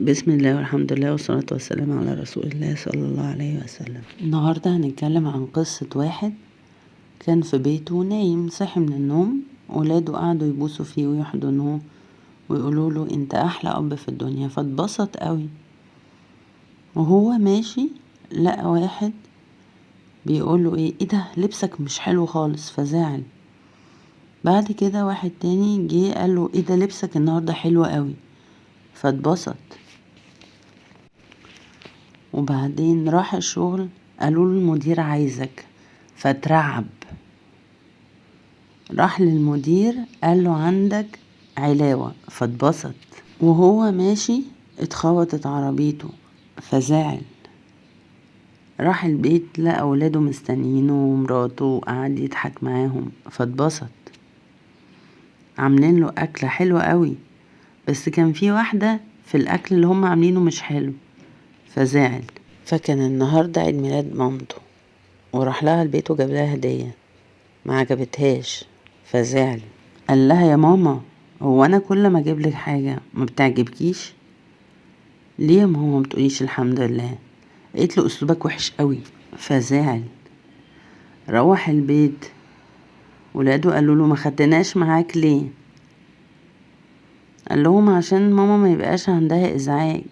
بسم الله والحمد لله والصلاة والسلام على رسول الله صلى الله عليه وسلم. النهاردة هنتكلم عن قصة واحد كان في بيته نايم، صحي من النوم ولاده قعدوا يبوسوا فيه ويحضنوه ويقولوا له انت احلى اب في الدنيا، فاتبسط قوي. وهو ماشي لقى واحد بيقول له ايه ده لبسك مش حلو خالص، فزعل. بعد كده واحد تاني جه قال له ايه ده لبسك النهارده حلو قوي، فاتبسط. وبعدين راح الشغل قالوا له المدير عايزك، فاترعب. راح للمدير قال له عندك علاوة، فاتبسط. وهو ماشي اتخبطت عربيته فزعل. راح البيت لقى اولاده مستنيينه ومراته وقعد يضحك معاهم فاتبسط. عاملين له اكله حلوه قوي، بس كان في واحده في الاكل اللي هم عاملينه مش حلو فزعل. فكان النهارده عيد ميلاد مامته، وراح لها البيت وجاب لها هديه ما عجبتهاش فزعل. قال لها يا ماما هو انا كل ما اجيب لك حاجه ما بتعجبكيش ليه يا ماما ما بتقوليش الحمد لله؟ قالت له اسلوبك وحش قوي فزعل. روح البيت ولاده قالوا له ما خدتناش معاك ليه؟ قال لهم عشان ماما ما يبقاش عندها ازعاج.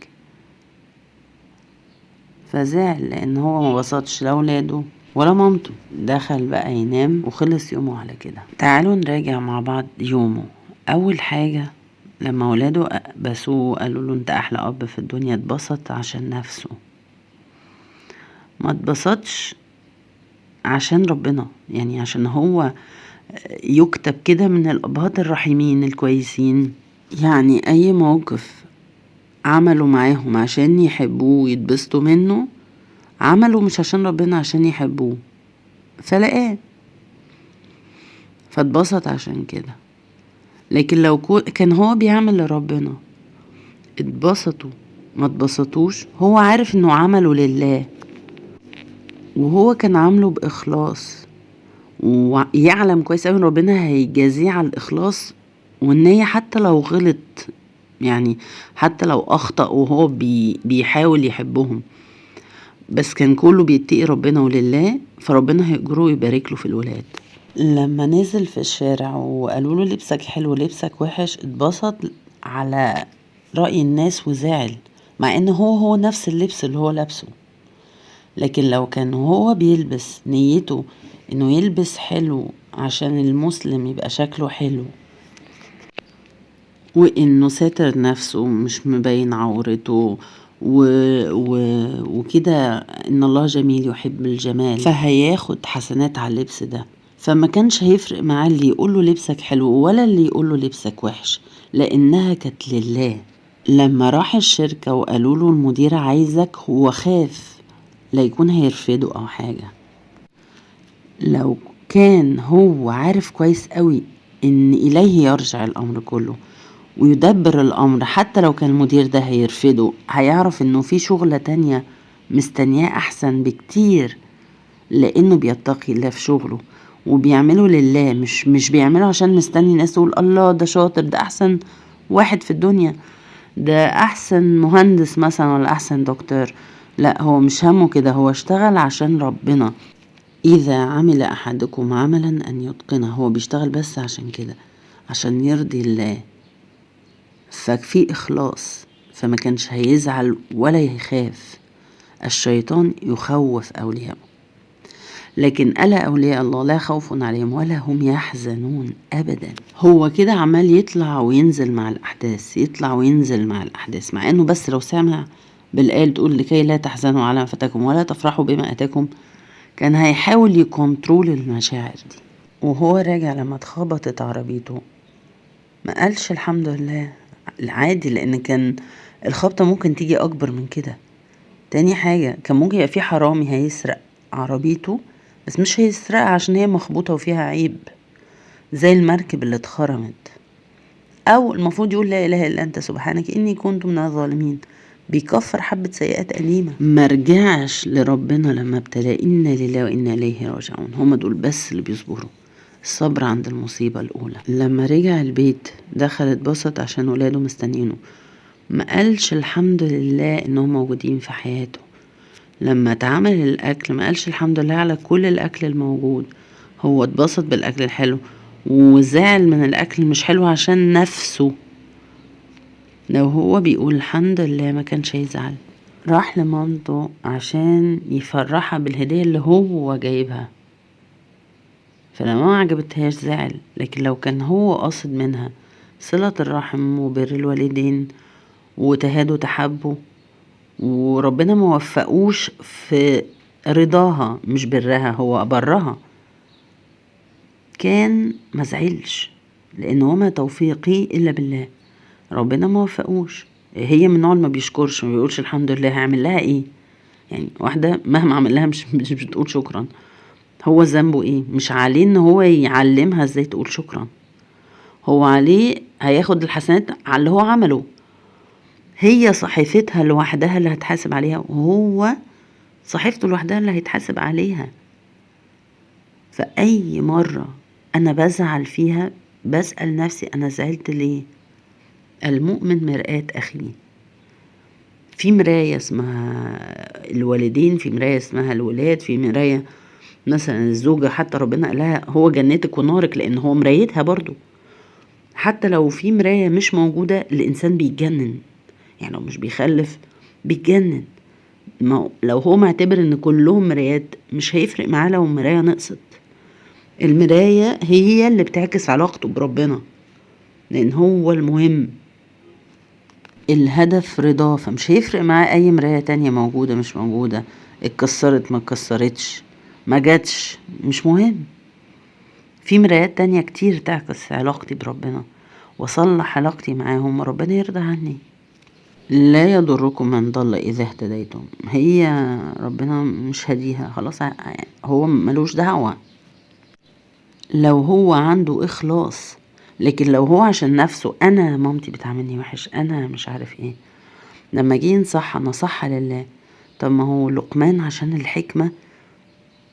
فزعل لان هو ما بسطش لا ولاده ولا مامته. دخل بقى ينام وخلص يومه على كده. تعالوا نراجع مع بعض يومه. اول حاجة لما ولاده بسوه قالوا له انت احلى اب في الدنيا، اتبسط عشان نفسه، ما اتبسطش عشان ربنا، يعني عشان هو يكتب كده من الابهات الرحيمين الكويسين. يعني اي موقف عملوا معاهم عشان يحبوه ويتبسطوا منه عملوا مش عشان ربنا، عشان يحبوه، فلقاه فاتبسط عشان كده. لكن لو كان هو بيعمل لربنا اتبسطوا ما اتبسطوش، هو عارف انه عمله لله وهو كان عامله بإخلاص، ويعلم كويس اوي ان ربنا هيجازيه على الإخلاص والنية، حتى لو غلط، يعني حتى لو أخطأ وهو بيحاول يحبهم، بس كان كله بيتقي ربنا ولله، فربنا هيجره ويبارك له في الولاد. لما نزل في الشارع وقالوا له لبسك حلو لبسك وحش، اتبسط على رأي الناس وزعل، مع ان هو نفس اللبس اللي هو لابسه. لكن لو كان هو بيلبس نيته انه يلبس حلو عشان المسلم يبقى شكله حلو، وانه ساتر نفسه مش مبين عورته وكده، ان الله جميل يحب الجمال، فهياخد حسنات على اللبس ده. فما كانش هيفرق معاه اللي يقوله لبسك حلو ولا اللي يقوله لبسك وحش، لانها كانت لله. لما راح الشركة وقالوا له المدير عايزك، هو خاف لا يكون هيرفضه او حاجة. لو كان هو عارف كويس قوي ان اليه يرجع الامر كله ويدبر الامر، حتى لو كان المدير ده هيرفضه، هيعرف انه في شغلة تانية مستنياه احسن بكتير، لانه بيتقي الله في شغله وبيعمله لله، مش بيعمله عشان مستني الناس تقول الله ده شاطر، ده احسن واحد في الدنيا، ده احسن مهندس مثلا ولا احسن دكتور. لا، هو مش همه كده، هو اشتغل عشان ربنا. اذا عمل احدكم عملا ان يتقنه، هو بيشتغل بس عشان كده، عشان يرضي الله، ففي اخلاص، فما كانش هيزعل ولا يخاف. الشيطان يخوف اولياءه، لكن ألا أولياء الله لا خوف عليهم ولا هم يحزنون أبدا. هو كده عمال يطلع وينزل مع الأحداث، يطلع وينزل مع الأحداث، مع إنه بس لو سمع بالآية تقول لكي لا تحزنوا على ما فاتكم ولا تفرحوا بما أتاكم، كان هيحاول يكنترول المشاعر دي. وهو راجع لما اتخبطت عربيته ما قالش الحمد لله العادي، لأن كان الخبطة ممكن تيجي أكبر من كده. تاني حاجة كان ممكن يبقى في حرامي هيسرق عربيته، بس مش هيسرقها عشان هي مخبوطة وفيها عيب زي المركب اللي اتخرمت، او المفروض يقول لا اله الا انت سبحانك اني كنت من الظالمين، بيكفر حبة سيئات قديمة. ما رجعش لربنا لما ابتلى، انا لله وانا اليه راجعون. هما دول بس اللي بيصبروا، الصبر عند المصيبة الاولى. لما رجع البيت دخل اتبسط عشان ولاده مستنينه، ما قالش الحمد لله انهم موجودين في حياته. لما اتعمل الاكل ما قالش الحمد لله على كل الاكل الموجود. هو اتبسط بالاكل الحلو وزعل من الاكل مش حلو عشان نفسه. لو هو بيقول الحمد لله ما كانش هيزعل. راح لمامته عشان يفرحها بالهدية اللي هو جايبها، فلما ما عجبتهاش زعل. لكن لو كان هو قاصد منها صلة الرحم وبر الوالدين وتهادوا تحبوا، وربنا ما وفقوش في رضاها مش برها، هو برها، كان ما زعلش، لان وما توفيقي الا بالله. ربنا ما وفقوش. هي من نوع ما بيشكرش، ما بيقولش الحمد لله. هعمل لها ايه يعني؟ واحدة مهما عمل لها مش بتقول شكرا. هو ذنبه ايه؟ مش عليه ان هو يعلمها ازاي تقول شكرا، هو عليه هياخد الحسنات على اللي هو عمله. هي صحيفتها لوحدها اللي هتحاسب عليها، وهو صحيفته لوحدها اللي هيتحاسب عليها. فأي مرة أنا بزعل فيها بسأل نفسي أنا زعلت ليه. المؤمن مرآة أخيه. في مراية اسمها الوالدين، في مراية اسمها الولاد، في مراية مثلا الزوجة، حتى ربنا قالها هو جنتك ونارك، لأن هو مرايتها برضو. حتى لو في مراية مش موجودة الإنسان بيتجنن، يعني لو مش بيخلف بيتجنن. ما لو هو معتبر ان كلهم مرايات مش هيفرق معاه لو المراية نقصت. المراية هي اللي بتعكس علاقته بربنا، لان هو المهم، الهدف رضاه، فمش هيفرق معاه اي مراية تانية موجودة مش موجودة، اتكسرت ما اتكسرتش، ما جاتش، مش مهم. في مرايات تانية كتير تعكس علاقتي بربنا، واصلح علاقتي معاهم وربنا يرضى عني. لا يضركم من ضل إذا اهتديتم. هي ربنا مش هديها خلاص، هو ملوش دعوة لو هو عنده إخلاص. لكن لو هو عشان نفسه، أنا مامتي بتعاملني وحش، أنا مش عارف إيه، لما جه ينصحها نصحها لله. طب ما هو لقمان عشان الحكمة،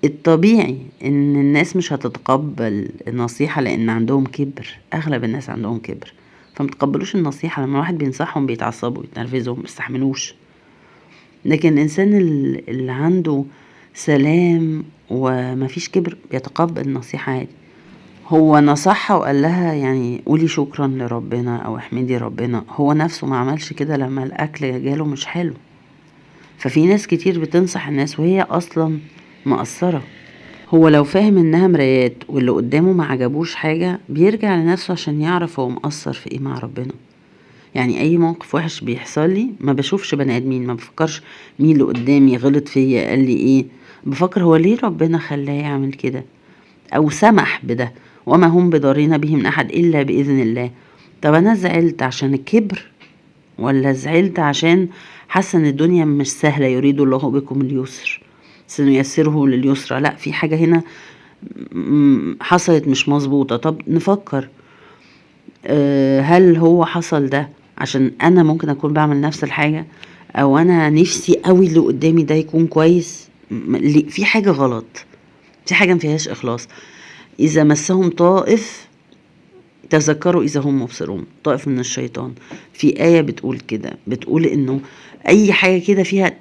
الطبيعي إن الناس مش هتتقبل النصيحة لأن عندهم كبر، أغلب الناس عندهم كبر، فمتقبلوش النصيحة. لما واحد بينصحهم بيتعصبوا يتنرفزوا مستحملوش. لكن الإنسان اللي عنده سلام ومفيش كبر بيتقبل النصيحة عادي. هو نصحها وقال لها يعني قولي شكرا لربنا أو احمدي ربنا، هو نفسه ما عملش كده لما الأكل جاله مش حلو. ففي ناس كتير بتنصح الناس وهي أصلا مقصرة. هو لو فاهم انها مرايات واللي قدامه ما عجبوش حاجة بيرجع لنفسه عشان يعرف هو مقصر في ايه مع ربنا. يعني اي موقف وحش بيحصل لي ما بشوفش بني ادمين، ما بفكرش مين اللي قدامي غلط فيا قال لي ايه، بفكر هو ليه ربنا خلاه يعمل كده او سمح بده، وما هم بضارين به من احد الا باذن الله. طب انا زعلت عشان الكبر ولا زعلت عشان حاسه ان الدنيا مش سهله، يريد الله بكم اليسر سنيسره لليسرى، لا في حاجة هنا حصلت مش مظبوطة. طب نفكر هل هو حصل ده عشان انا ممكن اكون بعمل نفس الحاجة، او انا نفسي قوي اللي قدامي ده يكون كويس، في حاجة غلط، في حاجة مفيهاش اخلاص. اذا مسهم طائف تذكروا اذا هم مبصرون، طائف من الشيطان. في آية بتقول كده، بتقول انه اي حاجة كده فيها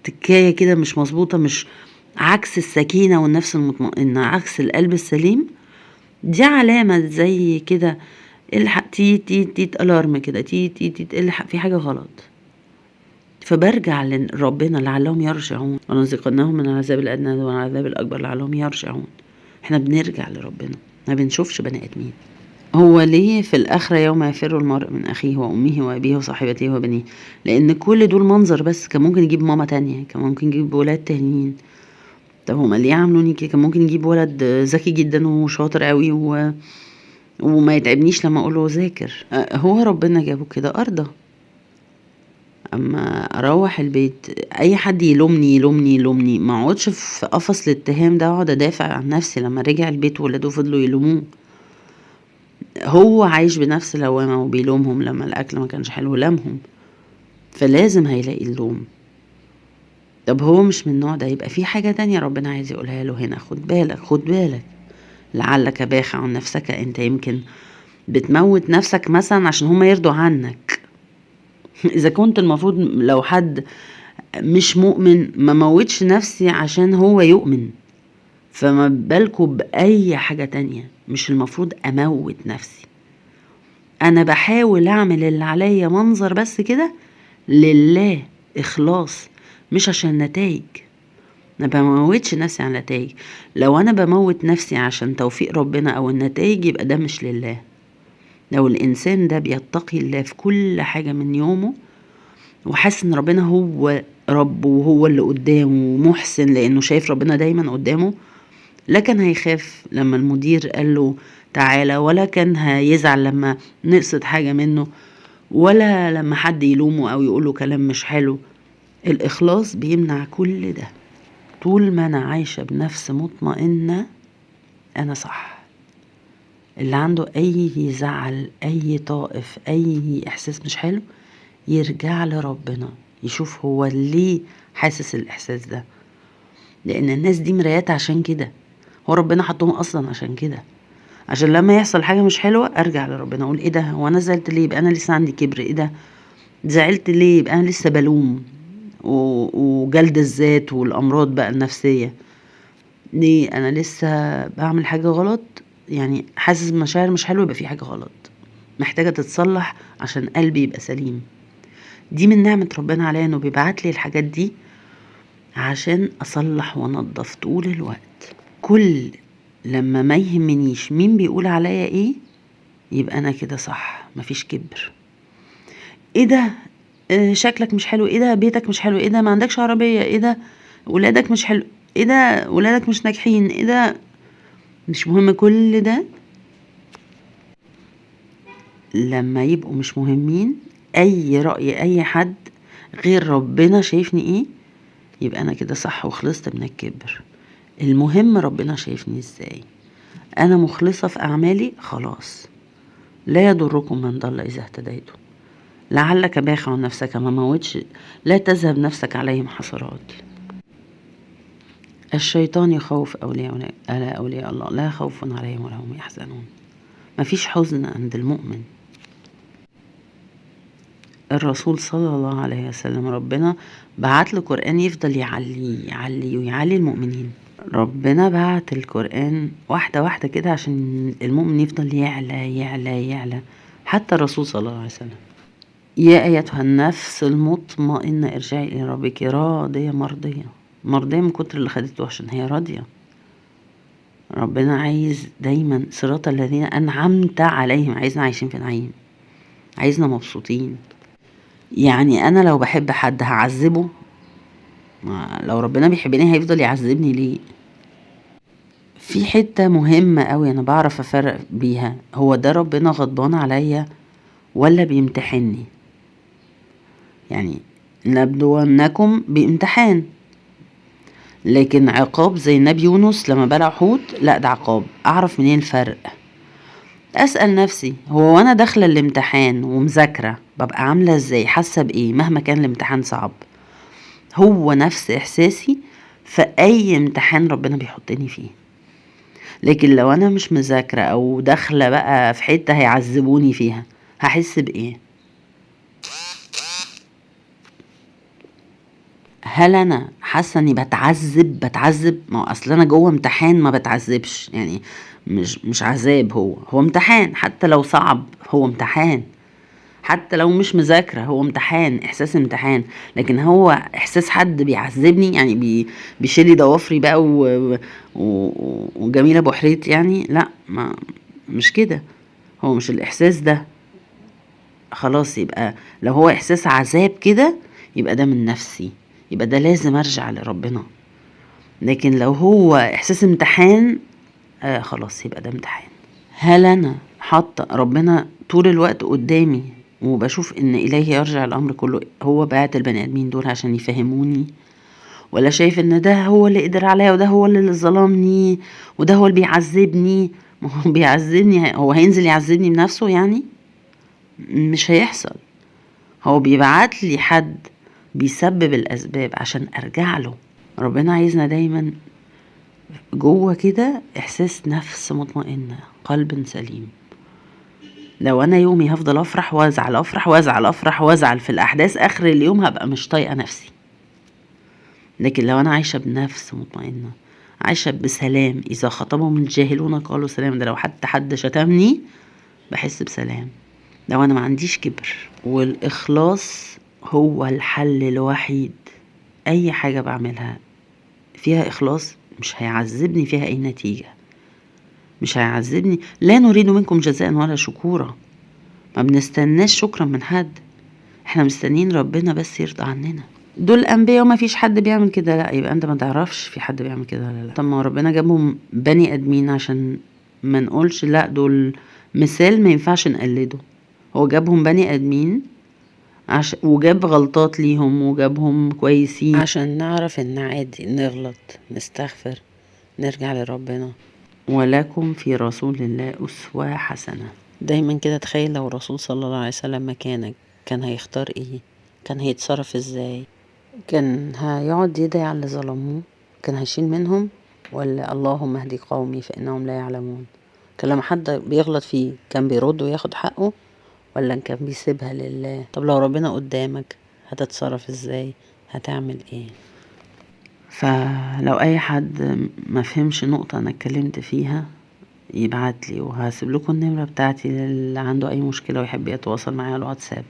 تكاية كده مش مظبوطة، مش عكس السكينة والنفس المطمئنة، عكس القلب السليم، دي علامة زي كده الحق، تي تي تي alarm كده، تي تي تي الحق، في حاجة غلط. فبرجع لربنا لعلهم يرجعون، ونذيقنهم من العذاب الأدنى والعذاب الأكبر لعلهم يرجعون. احنا بنرجع لربنا، ما بنشوفش بني آدمين. هو ليه في الآخرة يوم يفر المرء من أخيه وأمه وأبيه وصاحبته وبنيه؟ لأن كل دول منظر بس، كان ممكن يجيب ماما تانية، كان ممكن يجيب ولاد تانيين. طب هما ليه عاملوني كده؟ كان ممكن يجيب ولد ذكي جدا وشاطر قوي وما يتعبنيش لما أقوله ذاكر. هو ربنا جابه كده أرضى. اما اروح البيت اي حد يلومني يلومني يلومني، ما اقعدش في قفص الاتهام ده، اقعد ادافع عن نفسي. لما رجع البيت ولاده فضلوا يلوموه، هو عايش بنفس اللوامة وبيلومهم لما الاكل ما كانش حلو لامهم، فلازم هيلاقي اللوم. طب هو مش من النوع ده، يبقى في حاجة تانية ربنا عايز يقولها له هنا، خد بالك خد بالك، لعلك باخع عن نفسك. انت يمكن بتموت نفسك مثلا عشان هما يرضوا عنك. اذا كنت المفروض لو حد مش مؤمن ما موتش نفسي عشان هو يؤمن، فما بالكم بأي حاجة تانية. مش المفروض اموت نفسي. انا بحاول اعمل اللي عليا منظر بس كده لله، اخلاص، مش عشان نتائج. انا بموتش نفسي على نتائج. لو انا بموت نفسي عشان توفيق ربنا او النتائج يبقى ده مش لله. لو الانسان ده بيتقي الله في كل حاجة من يومه، وحاسس ان ربنا هو ربه وهو اللي قدامه ومحسن لانه شايف ربنا دايما قدامه، لا كان هيخاف لما المدير قال له تعالى، ولا كان هيزعل لما نقصد حاجة منه، ولا لما حد يلومه او يقوله كلام مش حلو. الاخلاص بيمنع كل ده. طول ما انا عايشة بنفس مطمئنة انا صح. اللي عنده اي زعل، اي طائف، اي احساس مش حلو، يرجع لربنا يشوف هو ليه حاسس الاحساس ده، لان الناس دي مرايات. عشان كده هو ربنا حطهم اصلا عشان كده، عشان لما يحصل حاجة مش حلوة ارجع لربنا اقول ايه ده، هو انا زعلت ليه؟ يبقى انا لسه عندي كبر. ايه ده، زعلت ليه؟ يبقى انا لسه بلوم وجلد الذات والامراض بقى النفسية. ليه انا لسه بعمل حاجة غلط؟ يعني حاسس بمشاعر مش حلوة، يبقى في حاجة غلط محتاجة تتصلح عشان قلبي يبقى سليم. دي من نعمة ربنا عليا انه بيبعت لي الحاجات دي عشان اصلح وانضف طول الوقت. كل لما ما يهمنيش مين بيقول عليا ايه يبقى انا كده صح، مفيش كبر. ايه ده، شكلك مش حلو، ايه ده بيتك مش حلو، ايه ده ما عندكش عربية، ايه ده ولادك مش حلو، ايه ده ولادك مش ناجحين، ايه ده، مش مهم كل ده. لما يبقوا مش مهمين اي رأي اي حد غير ربنا شايفني ايه، يبقى انا كده صح وخلصت من الكبر. المهم ربنا شايفني ازاي، انا مخلصة في اعمالي خلاص. لا يضركم من ضل اذا اهتديتم، لعلك باخع نفسك، ما موتش، لا تذهب نفسك عليهم حسرات. الشيطان يخوف اولياء، الا اولياء الله لا خوف عليهم ولا هم يحزنون. مفيش حزن عند المؤمن. الرسول صلى الله عليه وسلم ربنا بعت له قرآن يفضل يعلي يعلي ويعلي المؤمنين. ربنا بعت القرآن واحدة واحدة كده عشان المؤمن يفضل يعلى يعلى يعلى، حتى الرسول صلى الله عليه وسلم. يا أيتها النفس المطمئنة ارجعي إلى ربك راضية مرضية. مرضية من كتر اللي خدته عشان هي راضية. ربنا عايز دايما صراط الذين أنعمت عليهم، عايزنا عايشين في نعيم، عايزنا مبسوطين. يعني أنا لو بحب حد هعذبه؟ لو ربنا بيحبني هيفضل يعذبني ليه؟ في حتة مهمة قوي أنا بعرف أفرق بيها، هو ده ربنا غضبان عليا ولا بيمتحني؟ يعني نبلونكم بامتحان، لكن عقاب زي النبي يونس لما بلع حوت، لا ده عقاب. أعرف منين الفرق؟ أسأل نفسي، هو وانا داخلة الامتحان ومذاكرة ببقى عاملة ازاي، حاسة بإيه؟ مهما كان الامتحان صعب، هو نفس إحساسي في أي امتحان ربنا بيحطني فيه. لكن لو أنا مش مذاكرة أو داخلة بقى في حتة هيعذبوني فيها، هحس بإيه؟ هل أنا حاسة إني بتعذب؟ ما هو أصل أنا جوه امتحان ما بتعذبش، يعني مش عذاب، هو امتحان، حتى لو صعب هو امتحان، حتى لو مش مذاكرة هو امتحان، إحساس امتحان. لكن هو إحساس حد بيعذبني، يعني بيشيلي ضوافري بقى وجميلة بحريت، يعني لا، ما مش كده، هو مش الإحساس ده. خلاص، يبقى لو هو إحساس عذاب كده يبقى ده من نفسي، يبقى ده لازم أرجع لربنا. لكن لو هو إحساس امتحان، خلاص يبقى ده امتحان. هل أنا حاطة ربنا طول الوقت قدامي وبشوف إن إليه يرجع الأمر كله، هو بعت البني آدمين دول عشان يفهموني، ولا شايف إن ده هو اللي قدر عليا وده هو اللي ظلمني وده هو اللي بيعذبني؟ ما هو بيعذبني، هو هينزل يعذبني بنفسه؟ يعني مش هيحصل. هو بيبعت لي حد بيسبب الأسباب عشان أرجع له. ربنا عايزنا دايما جوه كده إحساس نفس مطمئنة، قلب سليم. لو انا يومي هفضل افرح وازعل افرح وازعل افرح وازعل في الاحداث، اخر اليوم هبقى مش طايقة نفسي. لكن لو انا عايشه بنفس مطمئنة، عايشه بسلام، اذا خاطبهم الجاهلون قالوا سلام، ده لو حتى حد شتمني بحس بسلام. لو انا ما عنديش كبر. والاخلاص هو الحل الوحيد. اي حاجة بعملها فيها اخلاص مش هيعذبني فيها اي نتيجة، مش هيعذبني. لا نريد منكم جزاء ولا شكورا، ما بنستناش شكرا من حد، احنا مستنيين ربنا بس يرضى عننا. دول انبياء وما فيش حد بيعمل كده، لا يبقى انت ما تعرفش في حد بيعمل كده ولا لا. طب ما ربنا جابهم بني ادمين عشان ما نقولش لا دول مثال ما ينفعش نقلده. هو جابهم بني ادمين وجاب غلطات ليهم وجابهم كويسين عشان نعرف ان عادي نغلط، نستغفر، نرجع لربنا. ولكم في رسول الله أسوة حسنة. دايما كده تخيل لو الرسول صلى الله عليه وسلم مكانك كان هيختار ايه؟ كان هيتصرف ازاي؟ كان هيقعد يدعي على اللي ظلموه؟ كان هيشيل منهم؟ ولا اللهم اهدي قومي فإنهم لا يعلمون؟ كان لما حد بيغلط فيه كان بيرد وياخد حقه، ولا كان بيسيبها لله؟ طب لو ربنا قدامك هتتصرف ازاي؟ هتعمل ايه؟ فلو اي حد ما فهمش نقطة انا اتكلمت فيها يبعت لي، وهسيب لكم النمرة بتاعتي للي عنده اي مشكلة ويحب يتواصل معايا على الواتساب.